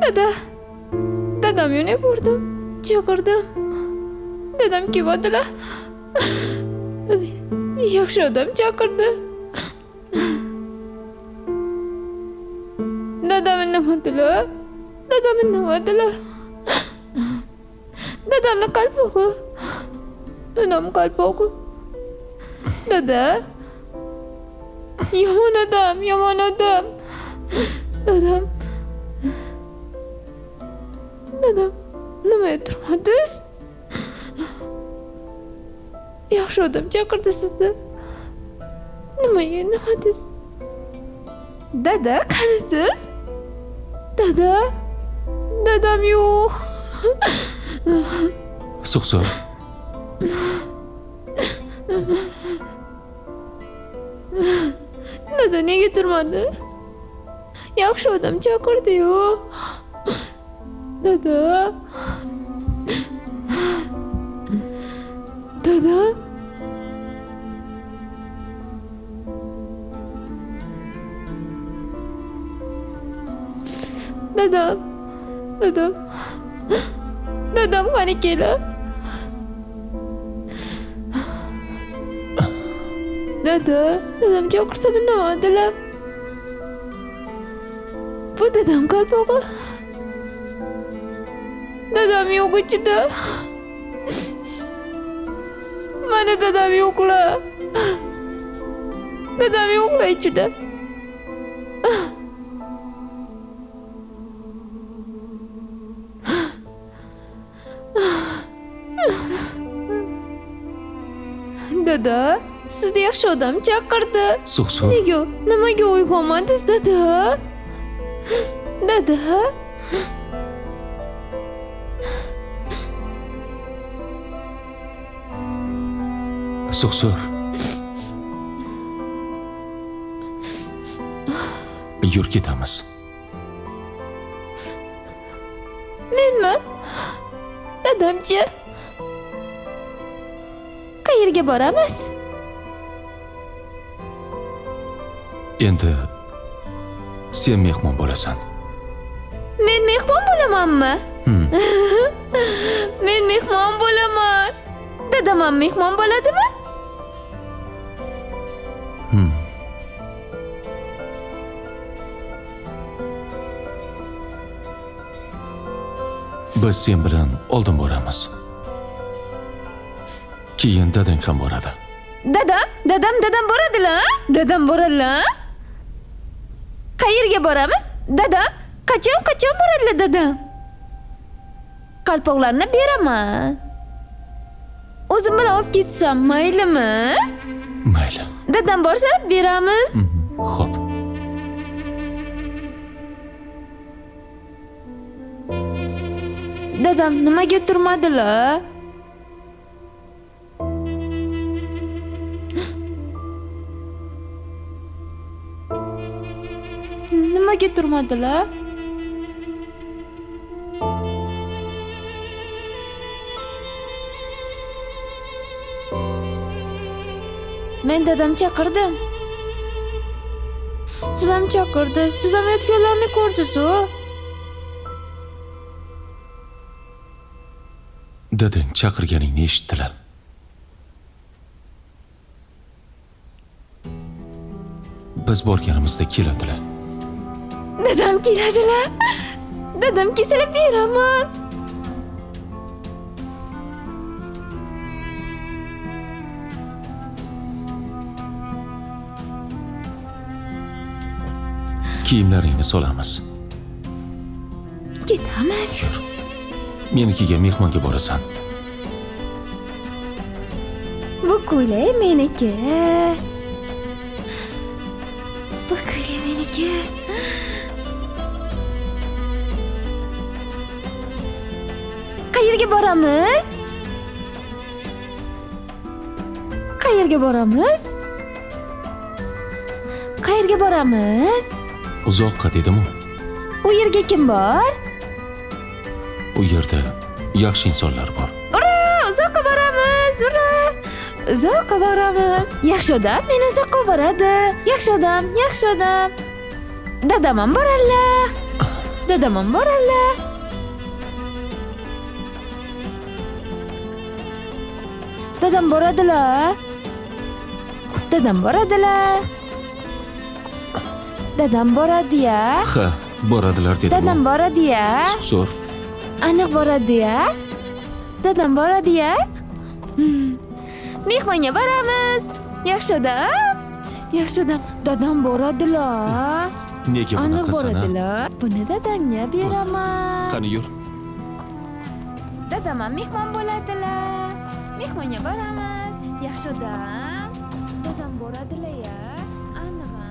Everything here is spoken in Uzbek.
Dada, dadam yonib bordim, chaqirdim. Dadam kelmadilar. Yaxshi odam chaqirdi. Dadam indamadilar. Dadam indamadilar. Dadamni qalpog'i. Dadam qalpog'i. Dada. Yomon odam, yomon odam. Dadam. Dadam, nimaga turmadingiz? Yaxshi odam chaqirdi sizni. Nimaga indamadingiz? Dada, qanisiz? Dada, dadam yo'q. Suqsur. Dada nega turmadi? Yaxshi odam chaqirdi-yu. Dada. Dada. Dadam. Dadam. Dadam qani kelib? Dada, dadam chaqirsa indamadilar. Bu dadam qalpog'i. Dadam yo'q ichida. Mana dadam yo'qlar. Dadam yo'qlar ichida. Dada, sizni yaxshi odam chaqirdi. Suqsur. Nega, nimaga uyg'onmadingiz, dada? Dada. Suqsur. Yur ketamiz. Menmi? Dadamchi? Qayerga boramiz? Endi sen mehmon bo'lasan. Men mehmon bo'lamanmi? Men mehmon bo'laman. Dadam ham mehmon bo'ladimi? Biz sen bilan oldin boramiz. Keyin dadang ham boradi. Dadam, dadam, dadam boradilar? Dadam boradilar? Qayerga boramiz? Dadam, qachon qachon boradilar dadam? Qalpoqlarni beraman. O'zim bilan olib ketsam maylimi? Mayli. Dadam borsa beramiz. Xo'p. Dadam nimaga turmadilar? Nimaga turmadilar? Men dadam chaqirdim. Siz ham chaqirdi. Siz ham yotganlarni ko'rdingiz-ku. Dadang chaqirganingni eshitdilar. Biz borganimizda keladilar. Dadam keladilar. Dadam kelsalar beraman. Kiyimlaringni solamiz. Ketamiz. Yur. Menikiga mehmonga borasan. Bu ko'ylak meniki. Bu ko'ylak meniki. Qayerga boramiz? Qayerga boramiz? Qayerga boramiz? Uzoqqa dedim-u. U yerga kim bor? U yerda yaxshi insonlar bor. Ura! Uzoqqa boramiz! Ura! Uzoqqa boramiz. Yaxshi odam meni uzoqqa boradi. Yaxshi odam, yaxshi odam. Dadam ham boradilar. Dadam ham boradilar. Dadam boradilar. Dadam boradilar. Dadam boradi-ya. Ha, boradilar dedim. Dadam boradi-ya. Suqso'r. Aniq boradi-ya. Dadam boradi-ya. Mehmonga boramiz. Yaxshi odam. Yaxshi odam. Dadam boradilar. Nega Aniq bunaqasan? boradilar. Buni dadamga beraman. Qani yur. Dadam ham mehmon bo'ladilar. Mehmonga boramiz. Yaxshi odam.